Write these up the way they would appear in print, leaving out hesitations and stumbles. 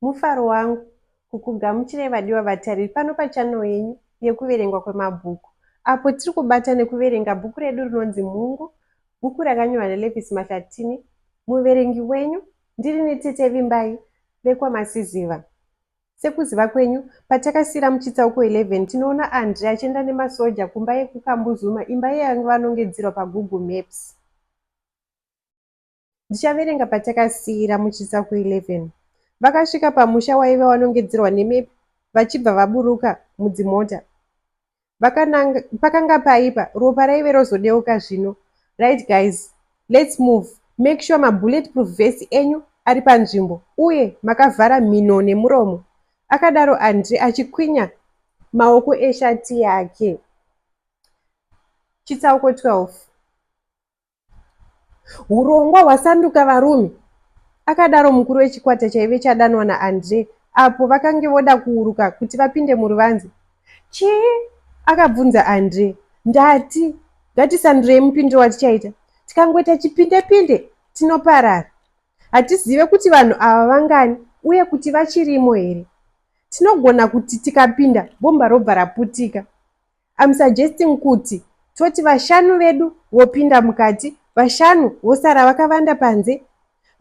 Mufaro wangu kukugamuchirai vadiwa vatariri pano pachannel yenyu yekuverengwa kwemabhuku apo tiri kubata nekuverenga bhuku redu rinonzi Mhungu, bhuku rakanyorwa naLevis Mahlatini. Muverengi wenyu ndirini Tete Vimbai vekwaMasiziva. Sekuziva kwenyu, patakasiira muchitsauko 11 tinoona Andre achienda nemasoja kumba yekuKambuzuma imba yaiva vanongedzerwa paGoogle Maps. Ndichaverenga patakasiira muchitsauko 11. Vakasvika pamusha waive wanongedzerwa nemepu vachibva vaburuka mudzimota. Vakananga, pakanga paipa, ropa raive rozodeuka zvino. Right guys, let's move. Make sure mabullet proof vest enyu ari panzvimbo uye makavhara mhino nemuromo, akadaro Andre achikwinya maoko eshati yake. Chitsauko 12. Hurongwa hwasanduka varume, akadaro mukuru wechikwata chaive chadanwa naAndre apo vakange voda kuuruka kuti vapinde muruvanze. Chii? akabvunza Andre. Ndati ngatisandurei mupindiro watichaita. Tikangoita chipinde-pinde tinoparara. Hatizive kuti vanhu ava vangani uye kuti vachirimo here. Tinogona kuti tikapinda bhomba robva raputika. I'm suggesting kuti toti vashanu vedu vopinda mukati, vashanu vosara vakavanda panze.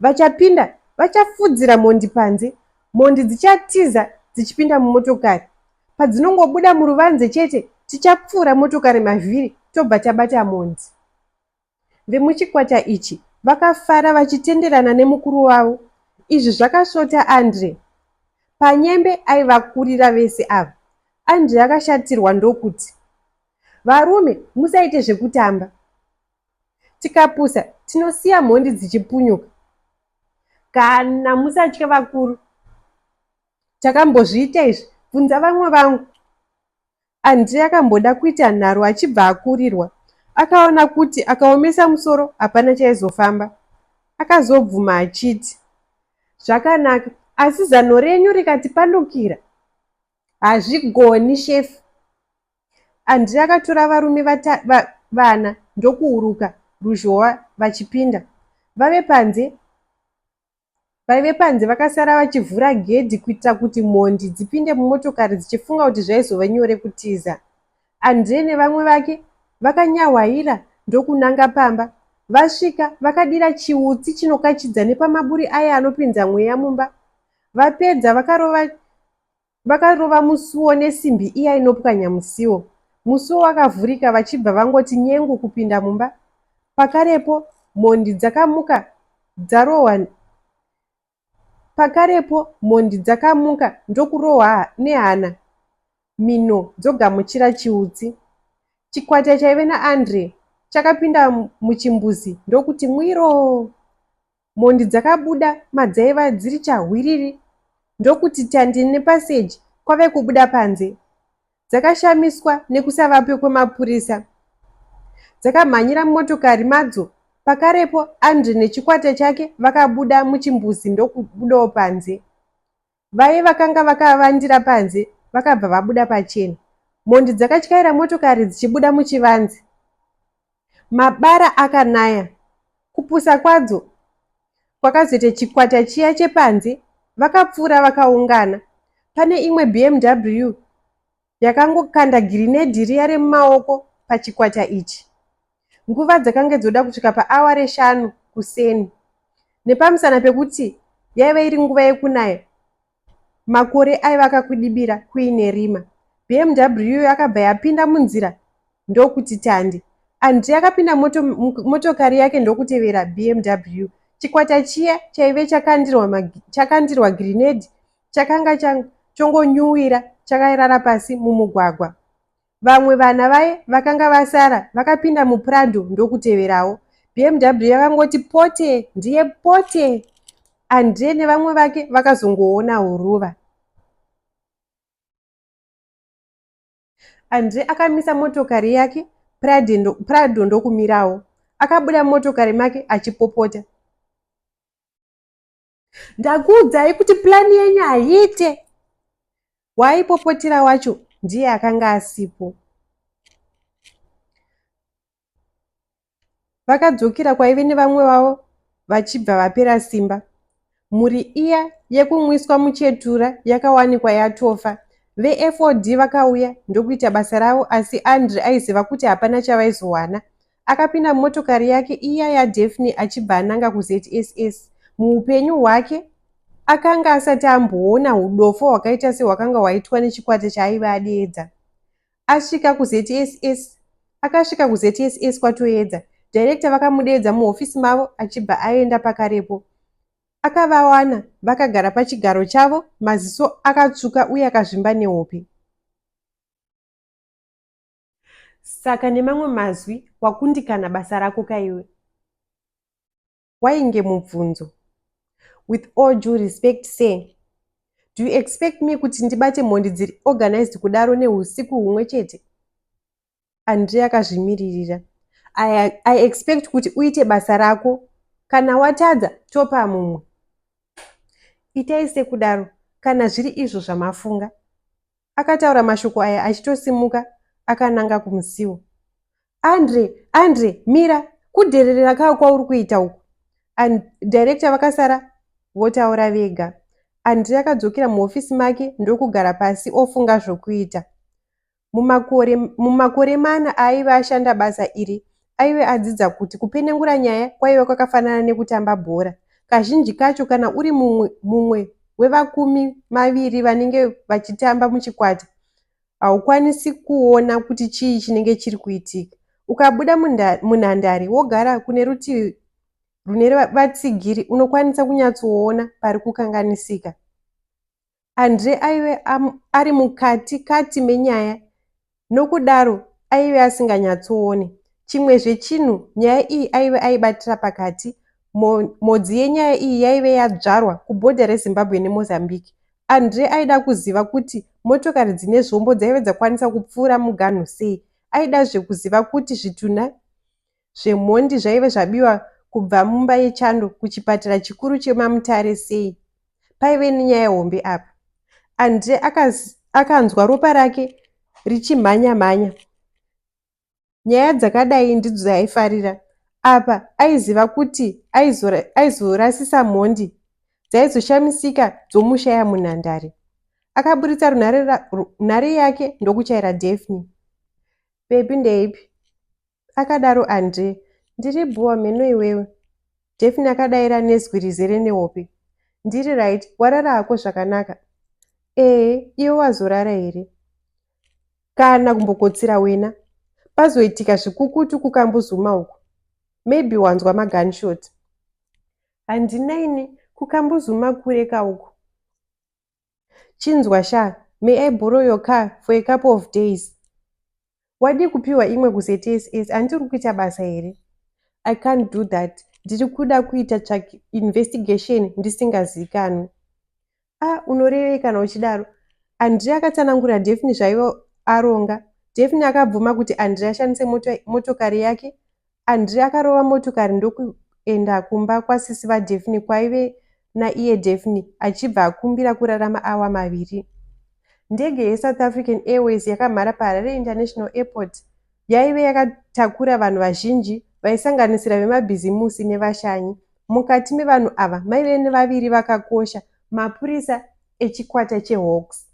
Vachapinda vachafudzira mhondi panze, mhondi dzichatiza dzichipinda mumotokari. Padzinongobuda muruvanze chete tichapfura motokari mavhiri tobva tabata mhondi. Vemuchikwata ichi vakafara vachitenderana nemukuru wavo. Izvi zvakasvota Andre. Panyembe aivakurira vese ava. Andre akashatirwa ndokuti, Varume musaite zvekutamba. Tikapusa tinosiya mhondi dzichipunyuka. Kana musatye vakuru. Takambozviita izvi, bvunza vamwe vangu. Andre akamboda kuita nharo achibva akurirwa. Akaona kuti akaomesa musoro hapana chaizofamba. Akazobvuma achiti, Zvakanaka, asi zano renyu rikatipandukira? Hazvigoni shefu. Andre akatora varume vana ndokuuruka ruzhowa vachipinda. Vave panze, Vaive panze vakasara vachivhura gedhi kuitira kuti mhondi dzipinde mumotokari dzichifunga kuti zvaizova nyore kutiza. Andre nevamwe vake vakanyahwaira ndokunanga pamba. Vasvika, vakadira chiutsi chinokachidza nepamaburi aya anopinza mweya mumba. Vapedza vakarova Vakarova musuwo nesimbi iya inopwanya musiwo. Musuwo wakavhurika vachibva vangoti nyengu kupinda mumba. Pakarepo mhondi dzakamuka dzarohwa Pakarepo mhondi dzakamuka ndokurohwa nehana mhino dzogamuchira chiutsi. Chikwata chaive naAndre chakapinda muchimbuzi ndokuti mwiroo. Mhondi dzakabuda madzaiva dziri chahwiriri ndokuti tandi nepaseji kwave kubuda panze. Dzakashamiswa nekusavapo kwemapurisa. Dzakamhanyira mumotokari madzo pakarepo Andre nechikwata chake vakabuda muchimbuzi ndokubudawo panze. Vaye vakanga vakavandira panze vakabva vabuda pachena. Mhondi dzakatyaira motokari dzichibuda muchivanze. Mabara akanaya. Kupusa kwadzo kwakazoita chikwata chiya chepanze vakapfuura vakaungana. Pane imwe BMW yakangokanda girinedhi riya remumaoko pachikwata ichi. Nguva dzakange dzoda kusvika paawa reshanu kuseni. Nepamusana pekuti yaive iri nguva yekunaya, Makore aiva akakwidibira kuine rima. BMW yakabva yapinda munzira ndokuti tandi. Andre akapinda motokari yake ndokutevera BMW. Chikwata chiya chaive chakandirwa, chakandirwa girinedhi chakanga chongonyuwira chakarara pasi mumugwagwa. Vamwe vana vaye vakanga vasara vakapinda muPrado ndokuteverawo. BMW yakangoti pote ndiye pote. Andre nevamwe vake vakazongoona huruva. Andre akamisa motokari yake Prado ndokumirawo. Akabuda mumotokari make achipopota. Ndakuudzai kuti plani yenyu haiite. Waaipopotera wacho ndiye akanga asipo. Vakadzokera kwaive nevamwe vavo vachibva vapera simba. Mhuri iya Yekumwiswa muchetura yakawanikwa yatofa. VeFOD vakauya ndokuita basa ravo asi Andre aiziva kuti hapana chavaizowana. Akapinda mumotokari yake iya yaDaphne achibva ananga kuZSS. Muupenyu hwake akanga asati amboona hudofo hwakaita sehwakanga hwaitwa nechikwata chaaive adeedza. Asvika kuZSS, akasvika kuZSS kwatoedza. Director vakamudeedza muhofisi mavo achibva aenda pakarepo. Akavawana vakagara pachigaro chavo, maziso akatsvuka uye akazvimba nehope. Saka nemamwe mazwi wakundikana basa rako kaiwe? Wainge mubvunzo. With all due respect sir, do you expect me kuti ndibate mhondi dziri organized kudaro nehusiku humwe chete? Andre akazvimiririra. I expect kuti uite basa rako. Kana watadza topa mumwe. Itai sekudaro kana zviri izvo zvamafunga. Akataura mashoko aya achitosimuka akananga kumusiwo. Andre, Andre, mira, kudhererera kaa kwauri kuita uku. And director vakasara votaura vega. Andre akadzokera muhofisi make ndokugara pasi ofunga zvokuita. Mumakore mana aaive ashanda basa iri aive adzidza kuti kupenengura nyaya kwaive kwakafanana nekutamba bhora. Kazhinji kacho kana uri mumwe wevakumi maviri vanenge vachitamba muchikwata haukwanisi kuona kuti chii chinenge chiri kuitika. Ukabuda munhandare wogara kune rutivi rune vatsigiri unokwanisa kunyatsoona pari kukanganisika. Andre aive ari mukati kati menyaya nokudaro aive asinganyatsoone. Chimwezve chinhu nyaya iyi aive aibatira pakati. Mhodzi yenyaya iyi yaive yadzvarwa kubhodha reZimbabwe neMozambique. Andre aida kuziva kuti motokari dzine zvombo dzaive dzakwanisa kupfuura muganhu sei. Aidazve kuziva kuti zvitunha zvemhondi zvaive zvabiwa kubva mumba yechando kuchipatara chikuru chemaMutare sei. Paive nenyaya hombe apa. Andre akanzwa ropa rake richimhanya-mhanya. Nyaya dzakadai ndidzo dzaaifarira. Apa aiziva kuti aizorasisa mhondi dzaizoshamisika dzomushaya munhandare. Akaburitsa runhare yake ndokuchaira Daphne. Baby ndeipi? Akadaro Andre. Ndiri bhoo hameno iwewe. Daphne akadaira nezwi rizere nehope. Ndiri right, warara hako zvakanaka? Ehe, iwe wazorara here? Kana kumbokotsira wena. Pazoitika zvikukutu kukambuzuma uku. Maybe wanzwa magunshot. Handina ini, kukambuzuma kure ka uku. Chinzwa sha, may I borrow your car for a couple of days? Wadii kupiwa imwe kuZSS hanti uri kuita basa here? I can't do that. Ndiri kuda kuita investigation ndisingazikanwi. Ah, unorevei kana uchidaro? Andre akatsanangurira Daphne zvaiva aronga. Daphne akabvuma kuti Andre ashandise motokari yake. Andre akarova motokari ndokuenda kumba kwasisi vaDaphne kwaive naiye Daphne achibva akumbira kurara maawa maviri. Ndege yeSouth African Airways yakamhara paHarare International Airport yaive yakatakura vanhu vazhinji vaisanganisira vemabhizimusi nevashanyi. Mukati mevanhu ava maive nevaviri vakakosha, mapurisa echikwata cheHawks.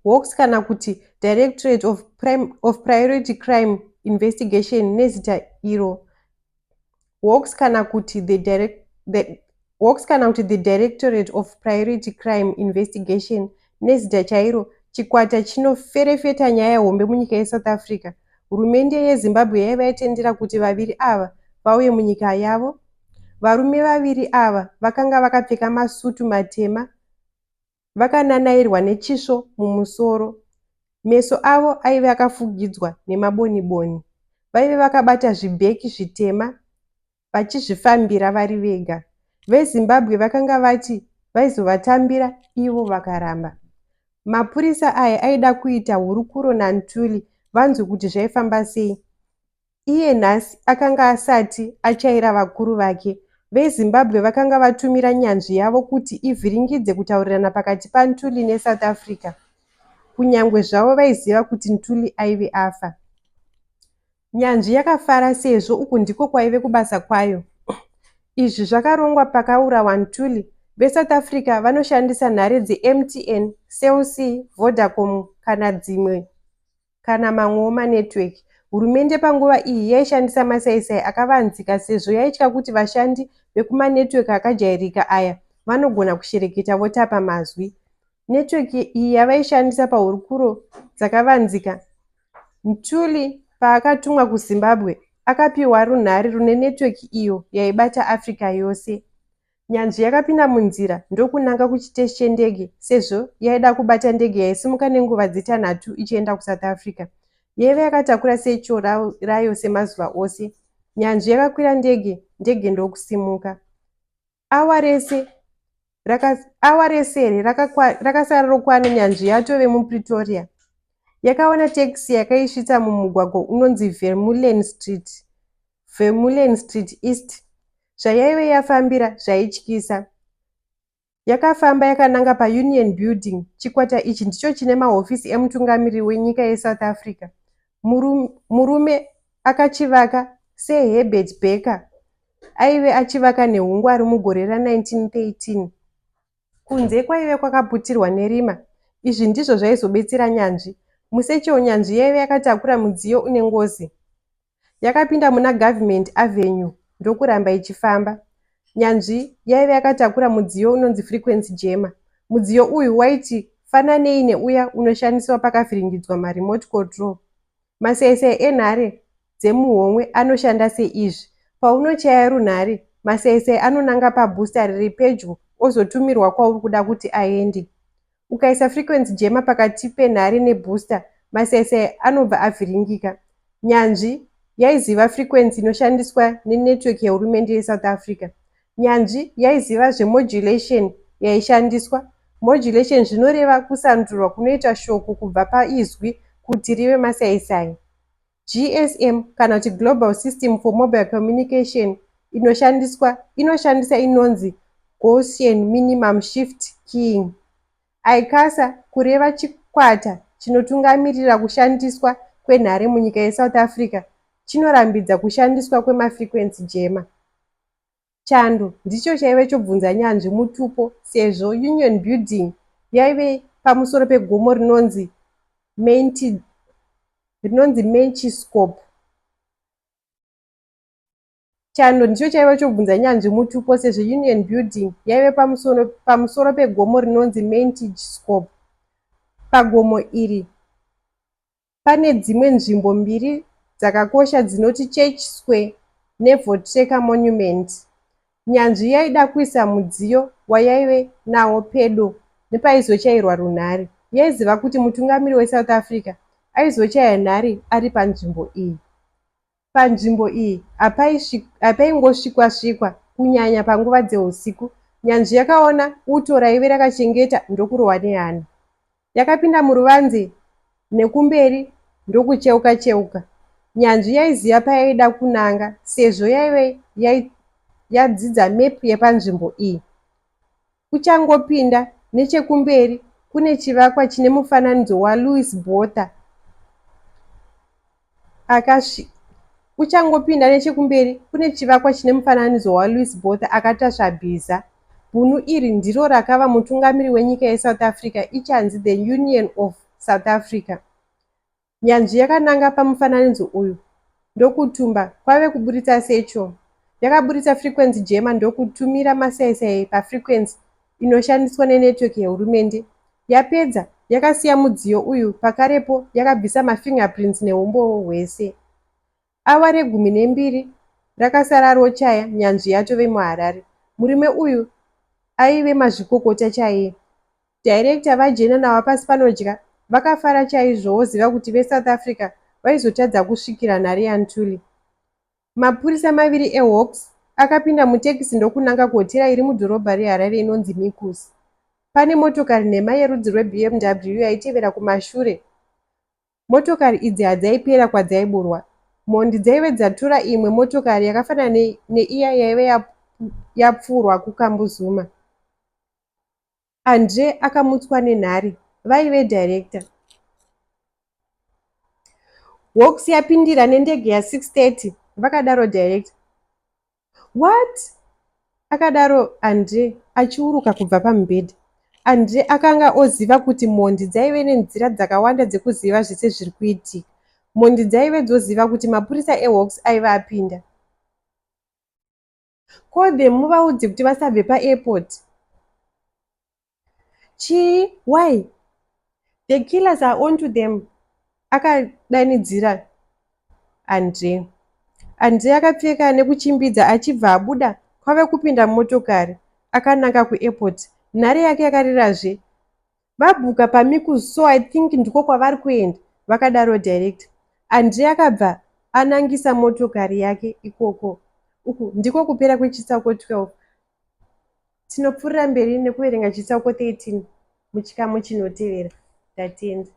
Hawks kana kuti Directorate of Priority Crime Investigation nezita iro Hawks kana kuti the, direct, the, Hawks kana kuti the Directorate of Priority Crime Investigation nezita chairo chikwata chinoferefeta nyaya hombe munyika yeSouth Africa. Hurumende yeZimbabwe yaiva yatendera kuti vaviri ava vauye munyika yavo. Varume vaviri ava vakanga vakapfeka masutu matema vakananairwa nechisvo mumusoro. Meso avo aive akafugidzwa nemaboniboni. Vaive vakabata zvibheki zvitema vachizvifambira vari vega. VeZimbabwe vakanga vati vaizovatambira ivo vakaramba. Mapurisa aya aida kuita hurukuro naNtuli vanzwe kuti zvaifamba sei. Iye nhasi akanga asati achaira vakuru vake. VeZimbabwe vakanga vatumira nyanzvi yavo kuti ivhiringidze kutaurirana pakati paNtuli neSouth Africa, kunyangwe zvavo vaiziva kuti Ntuli aive afa. Nyanzvi yakafara sezvo uku ndiko kwaive kubasa kwayo. Izvi zvakarongwa pakaurawa Ntuli. VeSouth Africa vanoshandisa nhare dzeMTN, Cell C, Vodacom kana dzimwe kana mamwewo manetwork. Hurumende panguva iyi yaishandisa masaisai akavanzika sezvo yaitya kuti vashandi vekumanetwork akajairika aya vanogona kushereketa votapa mazwi. Network iyi yavaishandisa pahurukuro dzakavanzika. Ntuli paakatumwa kuZimbabwe akapiwa runhare rune network iyo yaibata Africa yose. Nyanzvi yakapinda munzira ndokunanga kuchiteshi chendege sezvo yaida kubata ndege yaisimuka nenguva dzetanhatu ichienda kuSouth Africa. Yaive yakatakura secho rayo semazuva ose. Nyanzvi yakakwira ndege, ndege ndokusimuka. Awa rese awa resere rakasara rokwana nyanzvi yatove muPretoria. Yakawana tekisi yakaisvitsa mumugwagwa unonzi Vermeulen Street, Vermeulen Street East. Zvayaive yafambira zvaityisa. Yakafamba yakananga paUnion Building. Chikwata ichi ndicho chine mahofisi emutungamiriri wenyika yeSouth Africa. Murume akachivaka, Sir Herbert Baker, aive achivaka nehungwaru mugore ra1913. Kunze kwaive kwakaputirwa nerima. Izvi ndizvo zvaizobetsera nyanzvi. Musechewo nyanzvi yaive yakatakura mudziyo une ngozi. Yakapinda muna Government Avenue ndokuramba ichifamba. Nyanzvi yaive yakatakura mudziyo unonzi frequency jammer. Mudziyo uyu waiti fananei neuya unoshandiswa pakavhiringidzwa maremote control. Masaisai enhare dzemuhomwe anoshanda seizvi. Paunochaya runhare, masaisai anonanga pabooster riri pedyo ozotumirwa kwauri kuda kuti aende. Ukaisa frequency jammer pakati penhare nebooster, masaisai anobva avhiringika. Nyanzvi yaiziva frequency inoshandiswa nenetwork yehurumende yeSouth Africa. Nyanzvi yaizivazve modulation yaishandiswa. Modulation zvinoreva kusandurwa kunoitwa shoko kubva paizwi kuti rive masaisai. GSM kana kuti Global System for Mobile Communication inoshandiswa inoshandisa inonzi Gaussian Minimum Shift Keying. ICASA kureva chikwata chinotungamirira kushandiswa kwenhare munyika yeSouth Africa chinorambidza kushandiswa kwemafrequency jammer. Chando ndicho chaive chobvunza nyanzvi mutupo sezvo Union Building yaive pamusoro pegomo rinonzi Meintjieskop. Chando ndicho chaive chobvunza nyanzvi mutupo sezvo Union Building yaive pamusoro pegomo rinonzi Meintjieskop. Pagomo iri pane dzimwe nzvimbo mbiri dzakakosha dzinoti Church Square neVoortrekker Monument. Nyanzvi yaida kuisa mudziyo wayaive nawo pedo nepaizochairwa runhare. Yaiziva kuti mutungamiri weSouth Africa aizochaya nhare ari panzvimbo iyi. Panzvimbo iyi hapaingosvikwa-svikwa, kunyanya panguva dzehusiku. Nyanzvi yakaona uto raive rakachengeta ndokurohwa nehana. Yakapinda muruvanze nekumberi ndokucheuka-cheuka. Nyanzvi yaiziva payaida kunanga sezvo yaive yadzidza mepu yepanzvimbo iyi. Uchangopinda, nechekumberi kune chivakwa chine mufananidzo waLouis Botha. Uchangopinda nechekumberi kune chivakwa chine mufananidzo waLouis Botha akatasva bhiza. Bhunu iri ndiro rakava mutungamiri wenyika yeSouth Africa ichanzi The Union of South Africa. Nyanzvi yakananga pamufananidzo uyu ndokutumba kwave kuburitsa secho. Yakaburitsa frequency jammer ndokutumira masaisai pafrequency inoshandiswa nenetwork yehurumende. Yapedza, yakasiya mudziyo uyu pakarepo yakabvisa mafingerprints nehumbowo hwese. Awa regumi nembiri rakasara rochaya nyanzvi yatove muHarare. Murume uyu aive mazvikokota chaiye. Director vaJena naVaPasipanodya vakafara chaizvo voziva kuti veSouth Africa vaizotadza kusvikira nhare yaNtuli. Mapurisa maviri eHawks akapinda mutekisi ndokunanga kuhotera iri mudhorobha reHarare inonzi Meikles. Pane motokari nhema yerudzi rweBMW yaitevera kumashure. Motokari idzi hadzaipera kwadzaiburwa. Mhondi dzaive dzatora imwe motokari yakafanana neiya yaive yapfurwa kuKambuzuma. Andre akamutswa nenhare. Vaive director. Hawks yapindira nendege ya6:30, vakadaro director. What? Akadaro Andre achiuruka kubva pamubhedha. Andre akanga oziva kuti mhondi dzaive nenzira dzakawanda dzekuziva zvese zviri kuitika. Mhondi dzaive dzoziva kuti mapurisa eHawks aive apinda. Call them muvaudze kuti vasabve paairport. Chii? Why? The killers are on to them, akadanidzira Andre. Andre akapfeka nekuchimbidza achibva abuda kwave kupinda mumotokari akananga kuairport. Nhare yake yakarirazve. Vabhuka paMikus so I think ndiko kwavari kuenda, vakadaro director. Andre akabva anangisa motokari yake ikoko. Uku ndiko kupera kwechitsauko 12. Tinopfuurira mberi nekuverenga chitsauko 13 muchikamu chinotevera. Ndatenda.